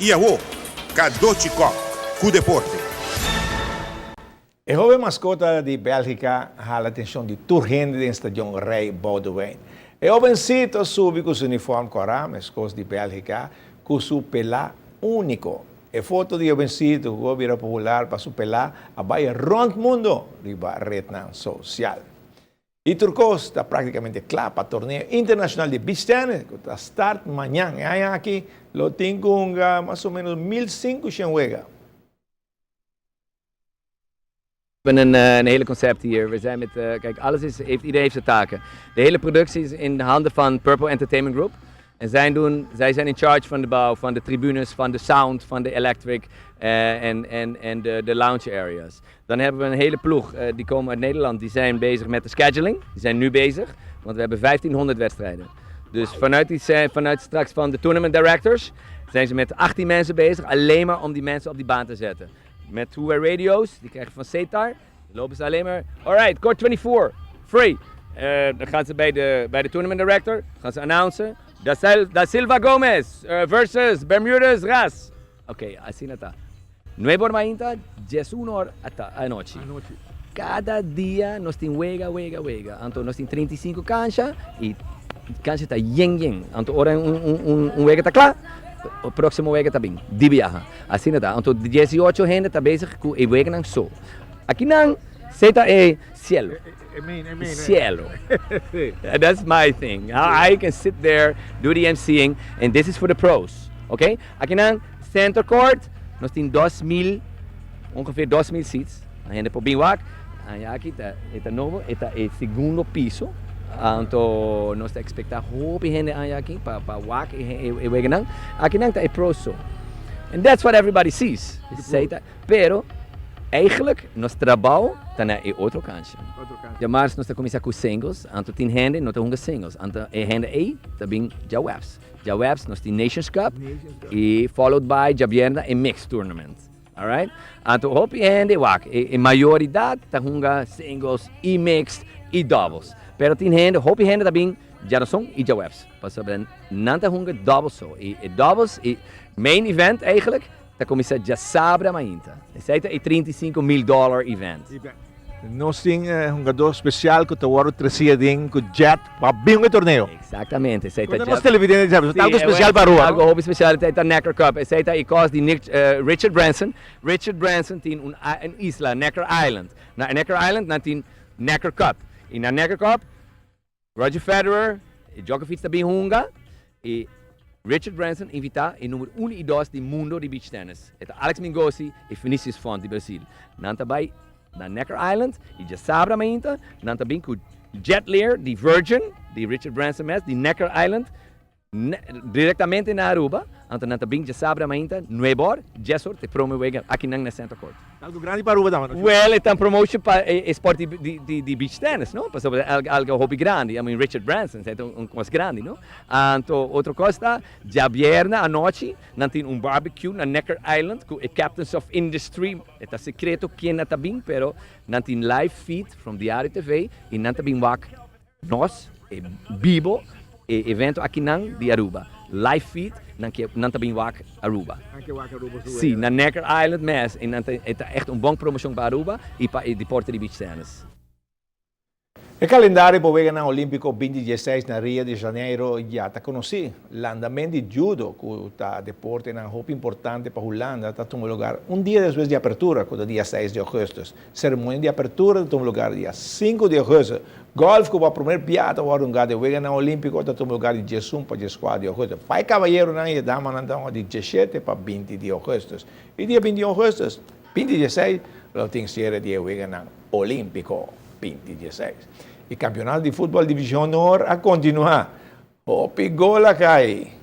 I awo, Cadochi Kock ku deporte. E hoben maskota di Bèlgika a hala atenshon di tur hende den stadion Rei Boudewijn. E hobensito a subi ku su uniform kòrá, meskos di Bèlgika, ku su pelá úniko. E foto di e hobensito ku a bira popular pa su pelá a bai rònt mundo riba retnan sosial. I tur kos ta práktikamente kla pa torneo internashonal di beach tennis ku ta start mañan. E aña aki lo tin ku hunga mas o ménos 1500 wega. We hebben een, een hele concept hier. We zijn met, kijk, alles is, heeft, iedereen heeft zijn taken. De hele productie is in de handen van Purple Entertainment Group. En zij, doen, zij zijn in charge van de bouw, van de tribunes, van de sound, van de electric en de lounge areas. Dan hebben we een hele ploeg, die komen uit Nederland, die zijn bezig met de scheduling. Die zijn nu bezig, want we hebben 1500 wedstrijden. Dus vanuit straks van de tournament directors zijn ze met 18 mensen bezig, alleen maar om die mensen op die baan te zetten. Met two-way radio's, die krijgen van Setar. Dan lopen ze alleen maar, alright, court 24, free. Dan gaan ze bij de tournament director, gaan ze announcen. Da Silva Gomez versus Bermudez Ras. Oké, okay, asina ta. 9 or mainta, 11 or anochi. Cada dia nos tin wega, wega, wega. Anto nos tin 35 cancha y cancha ta yen yen. Anto ora un wega ta cla, e proximo wega ta bin. Di biaha. Asina ta. Anto 18 hende ta bezig cu e wega nan so. Aki nan, ta e cielo. Cielo. That's my thing. I can sit there, do the MCing, and this is for the pros. Okay? Aki nan, center court, nos tin 2000, ongeveer 2000 seats. Hende por bin wak. Aki ta, ta nobo, ta e segundo piso. Anto nos ta expecta hopi hende aki pa wak e wega nan. Aki nan ta e pros so. And that's what everybody sees. Pero eigenlijk nos trabou ta na e otro cancha. Diamars nos ta cuminsa cu singles, anto tin hende no ta hunga singles, anto e hende ey ta bin diahuebs. Diahuebs nos tin Nations Cup y followed by diabierna e mixed tournament. Alright? Anto hopi hende wak, e mayoria ta hunga singles y mixed y doubles. Pero tin hende, hopi hende ta bin diarazon y diahuebs. Pasobra nan ta hunga doubles so. E doubles, e main event eigenlijk, ta cuminsa diasabra mainta. Esey ta e 35 mil dollar event. Nos tin un hungado special cu ta wordo treci den cu jet pa bin e torneo. Exactamente. Esey ta Nos televidente sabi, algo special pa Aruba. Algo hopi special, esey ta Necker Cup. Esey ta e cos di Nick, Richard Branson. Richard Branson tin un isla, Necker Island. Na Necker Island nan tin Necker Cup. Y na Necker Cup, Roger Federer, Djokovic ta bin hunga y Richard Branson invita e number 1 y 2 di mundo di beach tennis. Ta Alex Mingozzi y Vinicius Font di Brasil. Nan ta bay na Necker Island y diasabra mainta, nan ta bin cu Jetleer di Virgin, di Richard Branson mes, di Necker Island, directamente na Aruba. Anto nan ta bin diasabra mainta, 9 or, 10 or, e prome wega aki na Center Court. Algo grandi pa Aruba tambe. Well, e ta promotion pa e sport di beach tennis, no? Pasobra algo hopi grandi. I mean, Richard Branson, ta un cos grandi, no? Anto, otro cos ta, diabierna anochi, nan tin un barbecue na Necker Island cu e Captains of Industry. Ta secreto ken ta bin, pero nan tin live feed from Diario TV y nan ta bin wak nos, e bibo, e evento aki nan di Aruba. Live feed, nan ke nan ta bin wak Aruba. Si, na Necker Island mes, y nan ta echt un bon promocion pa Aruba y pa e deporte di beach tennis. E calendario pa Weganan Olimpico 2016 na Rio de Janeiro ya ta conoci. Landamento di judo, cu ta deporte nan hopi importante pa Hulanda, ta tuma luga un dia despues di apertura, cu ta dia 6 di augustus. Ceremonia di apertura ta tuma luga dia 5 di augustus. Golf, cu pa prome biaha ta wordo hunga den Weganan Olimpico, ta tuma luga di 11 pa 14 di augustus. Pa caballero nan y dama nan ta di 17 pa 20 di augustus. Y dia 21 di augustus, 2016, lo tin cierre di Weganan Olimpico 2016. E campeonato di futbol Division Honor a continua. Hopi gol a cay.